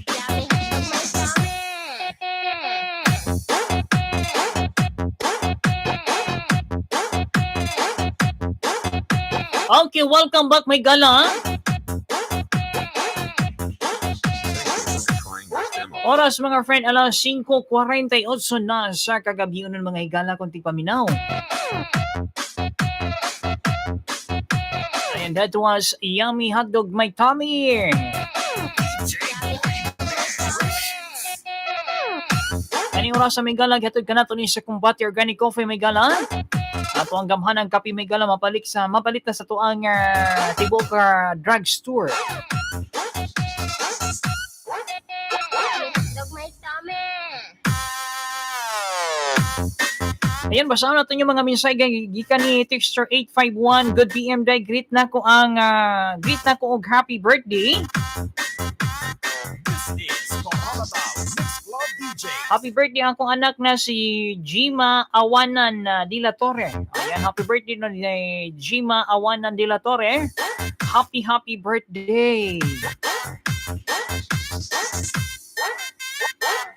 Yummy hotdog my tummy. Okay, welcome back, may gala. Thank you for trying this demo. Oras mga friend, alas 5:48 na sa kagabi ng mga higala kunti paminaw. And that was Yummy Hotdog My Tummy. DJ Boy Big Remix. Kaning oras sa may gala, gatod ka na ni sa Kumbati Organic Coffee may gala. Ato ang gamhan ang kape may gala mapalik sa mapalit na sa tuang tibok drugstore. Yummy hotdog my tummy. Ayan, basahan natin yung mga mensahe gikan ni Texter 851. Good PM day. Greet na ko ang greet na ko og happy birthday. This is Coronadal Mix Club DJs. Happy birthday ang akong anak na si Gima Awanan de la Torre. Ayan, happy birthday na ni Gima Awanan de la Torre. Happy, happy birthday.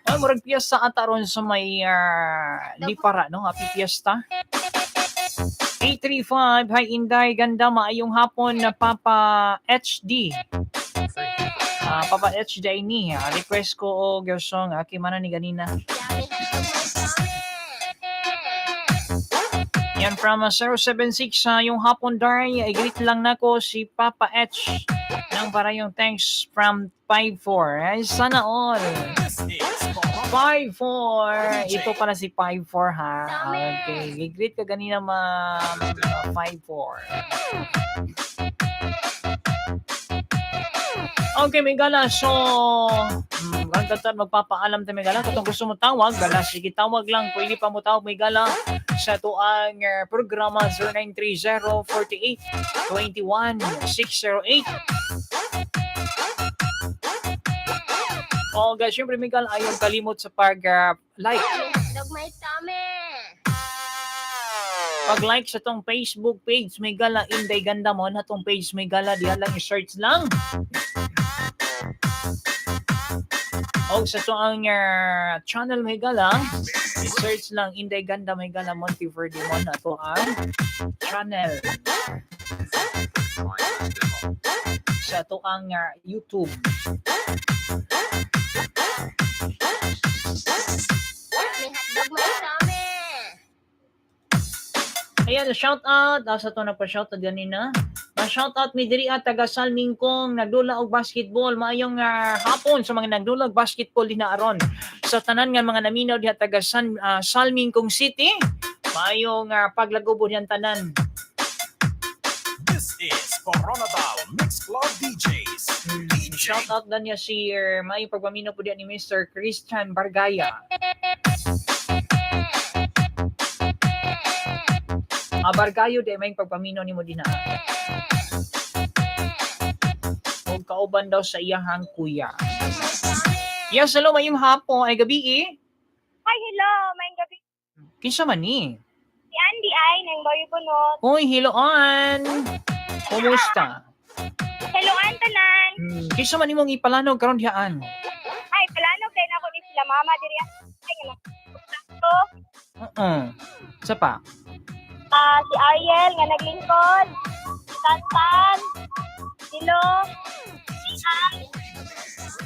Ay, murag piyesta ata ron sa may Lipara, no? Happy piyesta. 835, hi Inday, ganda, maayong hapon na Papa HD. Thank you for Ah, Papa HD ay ni. Request ko og song aki man ni ganina. Yummy hotdog my tummy. Yan from 076 yung hapon day, i-greet lang nako si Papa H ng parayong thanks from 54. Ay, sana all. This is Coronadal 54. Ito pala si 54 ha. Okay, i-greet ka ganina ma'am 54. Okay, may gala. So, ganda magpapaalam tayo may gala. Kung gusto mo tawag, gala, sige tawag lang. Pwede pa mo tawag may gala sa tuang programa 0930 48 21 608. Oh, guys, syempre, Miguel, ayaw kalimot sa pag like. Yummy hotdog my tummy. Pag-like sa tong Facebook page may gala Inday Ganda mo na tong page may gala diha lang i-search lang. O sa to ang channel may gala, i-search lang Inday Ganda may gala Monteverde mo na to ang channel. Sa to ang YouTube. May hotdog may tummy. Ayan, shout out. Asa to na pa shout out ganina. Pa shout out mi diri at taga Salmingkong nagdula og basketball. Maayong hapon sa mga nagdula og basketball dinha aron. Sa tanan nga mga naminaw diha taga Salmingkong City. Maayong paglagubo diyan tanan. This is Coronadal Mix Club DJs. DJ Shout out na niya si maayong pagpaminaw po diha ni Mr. Christian Bargaya. Bargayo di may pagpaminaw nimo dinha. Og kauban daw sa iyahang kuya. Yes, hello, mayong hapon. Ay, gabi eh. Hi, hello. Maayong gabi. Kinsa man ni? Si Andy ay ng Barrio Bunot. Uy, hello, Ann. Kumusta? Hello, Ann tanan. Kinsa man imong ipalanog karon diha, Ann? Ay, plano kay nako ni sila mama diri. Ay, nga ko. Oo. Sa pa? Ah, si Ariel nga naglingkod. Si Tantan. Si Lo. Si Ang.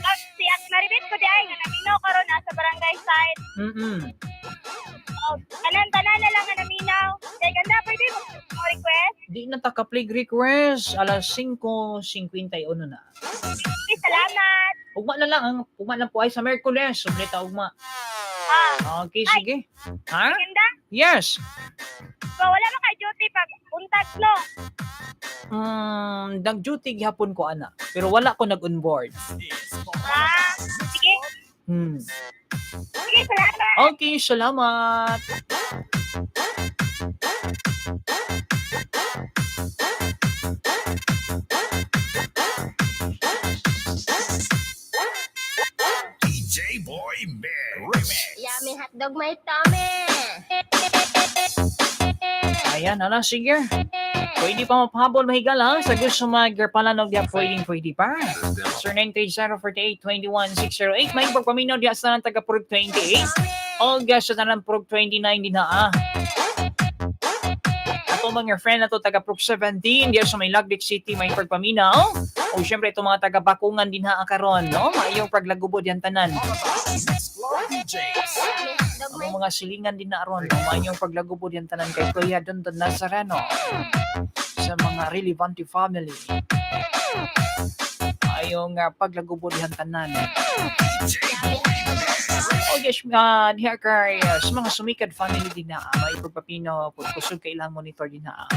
Kag si At Maribit ko di ay nga naminaw karon nasa barangay side. Oh, tanan tanan na lang nga naminaw. Kay ganda pwede mo mo request. Di na ta ka-play request. Alas 5:51 na. Okay, salamat. Ugma na lang. Ang ugma lang po ay sa Merkules. Sublita ugma. Ah, Okay, Ay. sige. Ha? ganda. Yes. So, wala man kay duty pag untag no. Nag-duty gihapon ko ana. Pero wala ko nag-onboard. Ah, sige. Sige, salamat. Okay, salamat. DJ Boy Mix. Yummy hotdog may tummy. Ayan, ala, sige. Pwede pa mapahabol mahigala sa gusto magpalanog diya, pwedeng pwede pa. Sir 930-48-21-608. May pagpaminaw diya sa taga Purg 28. O sa tanan Purg 29 din ha. Ah. Ato mga friend na to taga Purg 17 diya sa may Lagdik City may pagpaminaw. O syempre ito mga taga Bakungan din ha karon, no? Maayong paglagubo diyan tanan. Mix Club DJs. May hotdog may Ang mga silingan din na aron, no? Maayong paglagubo diyan tanan kay Kuya Dondon Nazareno sa mga Relevante family. Maayong paglagubo diyan tanan. Oh yes, diha kay sa mga sumikad family din na may pagpapino pud kusog kay ilang monitor din na.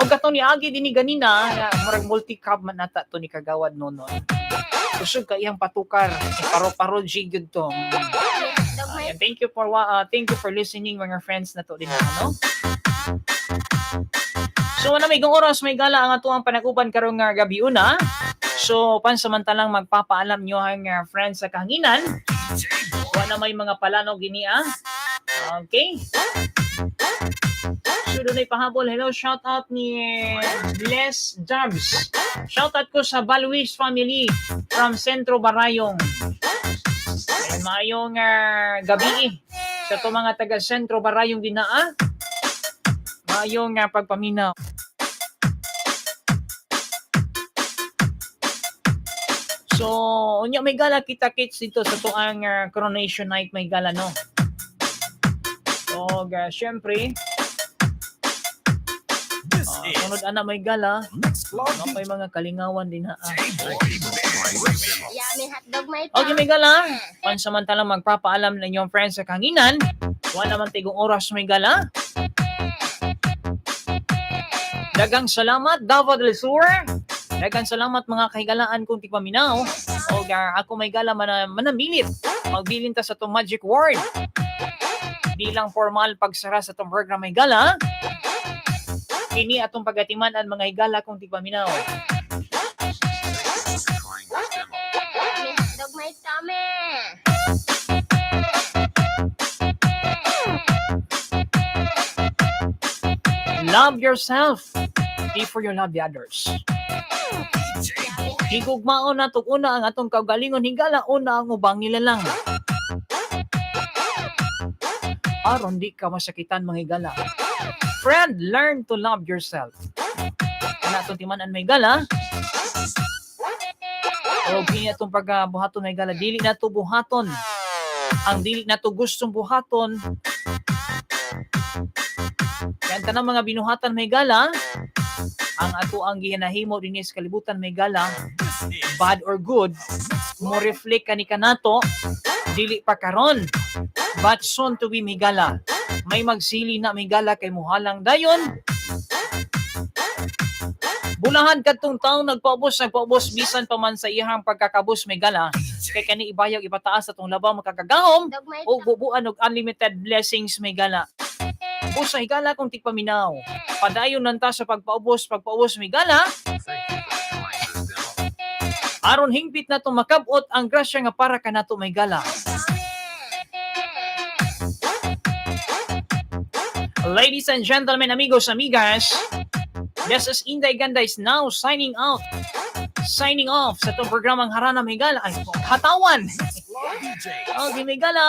O katong ni Agi dinhi ganina, murag multi-cab man nata to ni Kagawad nonon. Kusog kay iyang patukar, paro-paro G gyud to. hotdog may Ayan, thank you for listening mga friends na to din na, no? So ano may oras may gala ang ato ang panaguban karong nga gabi una. So pansamantalang magpapaalam nyo ang friends sa kahanginan. Wala may mga palano gini ah. Okay. So dunay pahabol. Hello, shout out ni Bless Jobs. Shout out ko sa Balwis family from Sentro Barayong. Ayan, maayong gabi sa to mga taga Sentro Barayong dinaa. Maayong pagpaminaw. So, unya may gala kita kits dito sa tuang coronation night may gala no. So, syempre, This is sunod ana may gala, Mix Club no, may mga kalingawan din ha. DJ Boy Mix. Yummy hotdog may Okay, may gala. Pansamantalang magpapaalam na inyong friends sa kanginan. Wala man tigong oras may gala. Dagang salamat, Davao del Sur. Dagang salamat mga kahigalaan kung tigpaminaw. O ako may gala manamilit. Magbilin ta sa itong magic word. Bilang formal pagsara sa itong program may gala. Kini atong pagatiman ang mga higala kung tigpaminaw. Yummy hotdog may tummy. Love yourself before you love the others. Higugmaon nato una ang atong kaugalingon, higala una ang ubang nilalang. Aron di ka masakitan, mga higala. Friend, learn to love yourself. Kana atong timan-an, mga higala. O kini atong pagbuhaton, mga higala, dili nato buhaton ang dili nato gustong buhaton. Kaya ang tanang mga binuhatan, mga higala, ang ato ang gihinahimo dinhi sa kalibutan, mga higala, bad or good, mo reflect kani kanato, dili pa karon but soon to be, mga higala. May magsili na, mga higala, kay muhalang dayon. Bulahan kadtong taong nagpaubos, nagpaubos bisan pa man sa iyang pagkakabus, mga higala, kay kani ibayag ipataas atong labaw makakagahom o bubuan og unlimited blessings, mga higala. Busa, higala, kung tigpaminaw. Padayon nanta sa pagpaubos, pagpaubos, mga higala. Aron hingpit na itong makabot ang grasya nga para kanato, mga higala. Ladies and gentlemen, amigos, amigas, this is Inday Ganda is now signing out. Signing off sa itong programang Harana, mga higala. Ay, Hatawan! Okay, mga higala.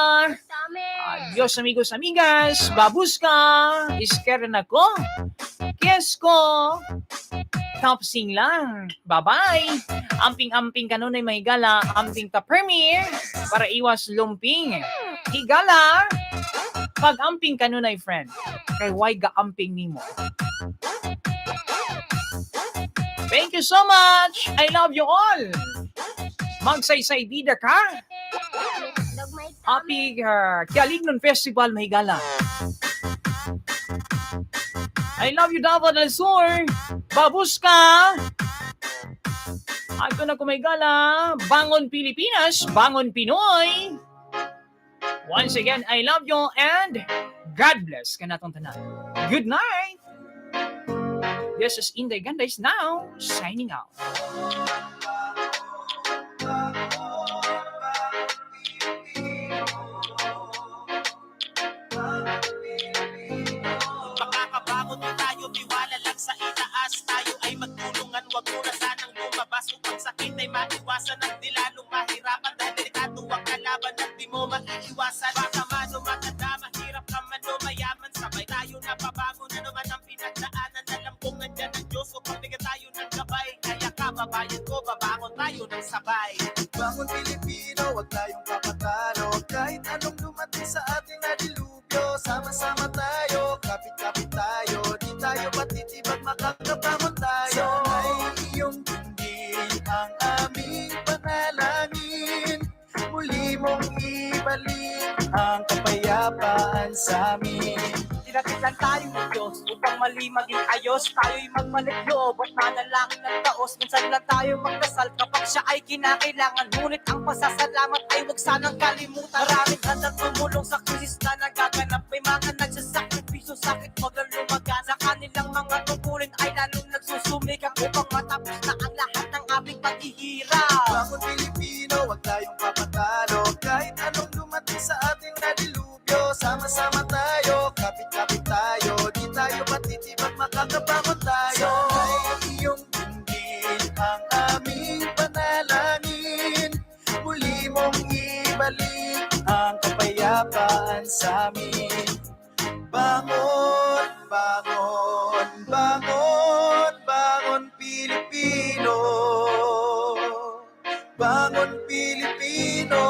Adios, amigos, amigas. Babuska. Iskeren ako. Kiss ko. Topsing lang. Bye-bye. Amping-amping kanunay, mga higala. Amping ta premier para iwas lumping. Higala. Pag amping kanunay, friend. Kay why ga-amping nimo? Thank you so much. I love you all. Magsaysay bida ka. Happy Kialignon Festival, mga higala. I love you, Davao del Sur. Babuska! Ato na ko, mga higala. Bangon Pilipinas, Bangon Pinoy. Once again, I love you and God bless kanatong tanan. Good night! This is Inday Ganda is now signing out. Makakabangon din tayo, tiwala lang sa itaas. Tayo ay magtulungan, wag muna sanang lumabas upang sakit ay maiwasan at di lalong mahirapan dahil delikado ang kalaban at di mo maiiwasan. Baka man o matanda, mahirap ka man o mayaman, sabay tayo napabangon, ano man ang pinagdaanan. Alam kong nandyan ang Diyos upang bigyan tayo ng gabay. Kaya kababayan ko, babangon tayo ng sabay. Bangon Pilipino, wag tayong papatalo. Kahit anong dumating sa atin na dilubyo, sama-sama tayo, kapit-kapit tayo. Di tayo matitibag, makakabangon tayo. Sana'y iyong dinggin ang aming panalangin. Muli mong ibalik ang kapayapaan sa amin. Dinatilan tayo ng Diyos upang mali maging ayos. Tayo'y magbalik loob at manalangin ng taos. Minsan lang tayo magdasal kapag siya ay kinakailangan. Ngunit ang pasasalamat ay huwag sanang kalimutan. Maraming handang tumulong sa krisis na nagaganap. May mga nagsasakripisyo, sakit wag lang lumagan. Sa kanilang mga tungkulin ay lalong nagsusumikap upang matapos na ang lahat ng aming paghihirap. Bangon Pilipino, wag tayong papatalo. Kahit anong dumating sa atin na dilubyo, sama-sama tayo, kapit-kapit tayo. Di tayo matitibag, makakabangon tayo. Sana'y iyong dinggin ang aming panalangin. Muli mong ibalik ang kapayapaan sa amin. Bangon, bangon, bangon, bangon Pilipino. Bangon Pilipino.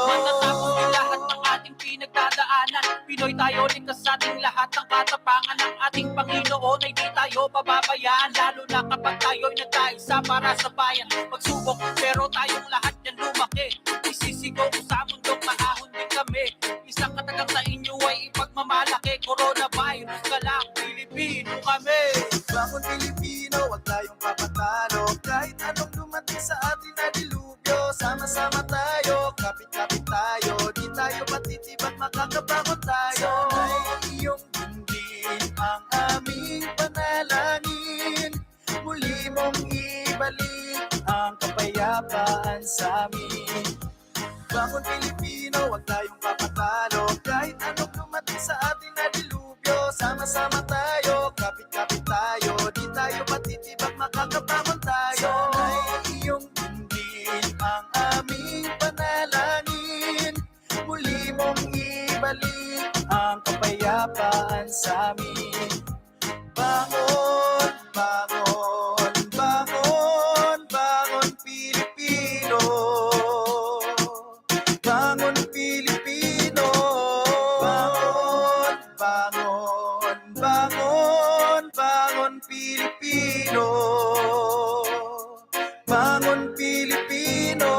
Matatapos din lahat ng ating pinagdadaanan. Pinoy tayo, ligtas sa ating lahat ng katapangan ng ating Panginoon ay di tayo pababayaan. Lalo na kapag tayo'y nagkaisa para sa bayan. Pagsubok, pero tayong lahat yan lumaki. Isisigaw ko sa mundong maahon din kami. Isang katagang sa inyo ay ipagmamalaki. Coronavirus ka lang, Pilipino kami. Bangon Pilipino, wag tayong papatalo. Kahit anong dumating sa atin na dilubyo, sama-sama tayo, kapit-kapit tayo. Di tayo matitibag, makakabangon tayo. Sana'y iyong dinggin ang aming panalangin. Muli mong ibalik ang kapayapaan sa amin. Bangon Pilipino, wag tayong papatalo. Kahit anong dumating sa atin na dilubyo, sama-sama tayo, kapit-kapit. tayo. Di tayo matitibag, makakabangon tayo. Sana'y iyong dinggin ang aming panalangin. Muli mong ibalik ang kapayapaan sa amin. Bangon, bangon, bangon, bangon, Pilipino. Bangon, Pilipino. Bangon, bangon, bangon, bangon, Pilipino. Bangon, Pilipino.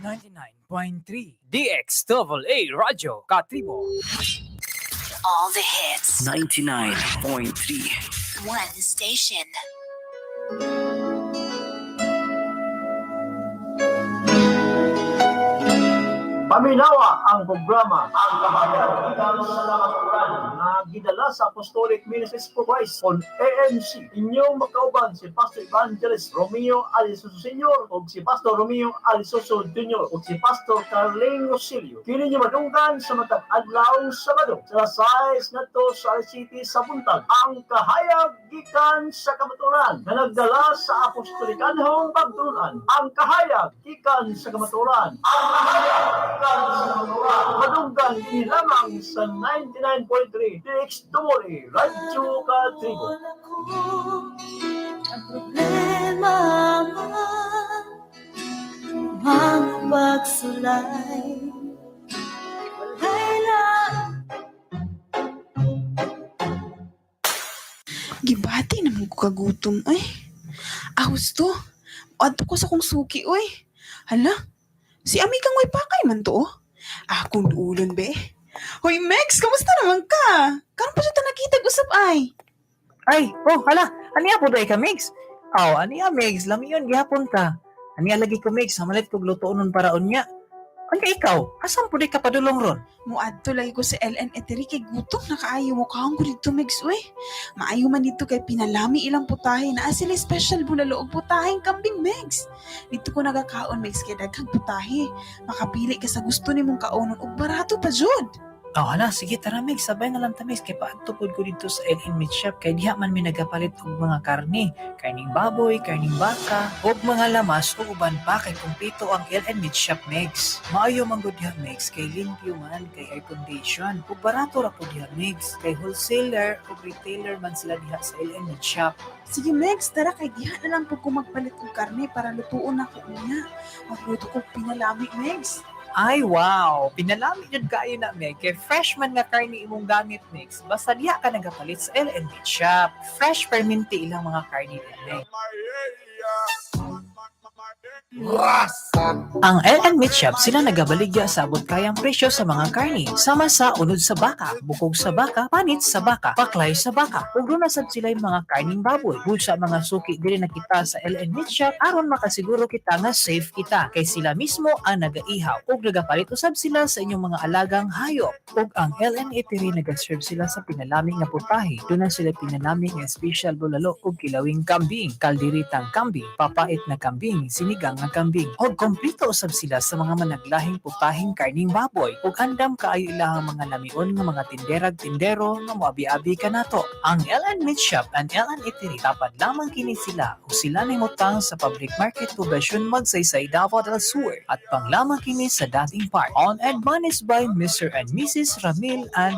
99.3 DXAA Radyo Katribo. All the hits. 99.3. One station. Paminawa ang programa Ang Kahayag Gikan sa Kamatuoran nga gidala sa Apostolic Ministries for Christ on AMC. Inyong makauban si Pastor Evangelist Romeo Alisoso Sr. o si Pastor Romeo Alisoso Jr. o si Pastor Carling Rosilio. Kini niyo madunggan sa matag adlaw Sabado sa 6 ngadto sa City sa buntag. Ang Kahayag Gikan sa Kamatuoran na nagdala sa Apostolikanhong Pagtulunan. Ang Kahayag Gikan sa Kamatuoran. Ang Kahayag Gikan sa Kamatuoran. Madunggan dinhi lamang sa 99.3 DXAA Radyo Katribo. Ang problema man, mga pagsulay, walay lang. Gibati naman ko kagutom, oy. Ah, husto. Adto ko sa kong suki, oy. Hala, si Amikang way pakay man to, oh. Akong duulon, be. Hoy, Mex, kamusta naman ka? Karon pa siya ta nakita usap ay. Ay, oh, hala, aniya po ka, Mix? Aw, aniya, Mix, lamiyon gihapon ta. Aniya lagi ko, Mix, hamalit kog lutoon nun para unya. Anya ikaw, asan po ka padulong ron? Muadto lagi ko sa LN Etery kay gutom na kaayo mo kaon ko didto, Mex, uy. Maayo man dito kay pinalami ilang putahe na sila special bulalo og putaheng kambing, Mex. Dito ko nagakaon, Mex, kay daghang putahe. Makapili ka sa gusto nimong kaonon ug barato pa jud. Oh, hala, sige, tara, Mix, sabay na lang ta, Mix, kay paadto pod ko dito sa LN Meat Shop, kay diha man mi nagapalit og mga karne, karning baboy, karning baka, ug mga lamas ug uban pa kay kumpleto ang LN Meat Shop, Mix. Maayo man gud diha, Mix, kay limpyo man, kay air condition, ug barato ra pud diha, Mix, kay wholesaler ug retailer man sila diha sa LN Meat Shop. Sige, Mex, tara kay diha na lang pud ko magpalit og karne para lutuon nako unya. Magluto kog pinalami, Mex. Ay, wow! Pinalami jud kaayo na, Meg. Kay fresh man nga karne imong gamit, Mix. Basta diha ka nagapalit sa LN Meat Shop. Fresh perminti ilang mga karne diha, Meg. Ang LN Meat Shop sila nagabaligya sa abot kayang presyo sa mga karne. Sama sa unod sa baka, bukog sa baka, panit sa baka, paklay sa baka. Ug duna sad sila yung mga karning baboy. Busa mga suki diri na kita sa LN Meat Shop aron makasiguro kita nga safe kita kay sila mismo ang nagaihaw ug nagapalit usab sila sa inyong mga alagang hayop. Ug ang LN Eatery nagaserve sila sa pinalami nga putahe. Duna sila pinalami nga special bulalo ug kilawing kambing, kalderitang kambing, papait na kambing, sinigang nga kambing. Og kompleto usab sila sa mga managlahing putahing karning baboy. Ug andam kaayo ilahang mga lamion nga mga tinderag tindero nga moabi-abi kanato. Ang LN Meat Shop and LN Eatery tapad lamang kini sila ug sila nangutang sa public market Poblacion Magsaysay, Davao del Sur at panglamang kini sa dating park. On and managed by Mr. and Mrs. Ramil and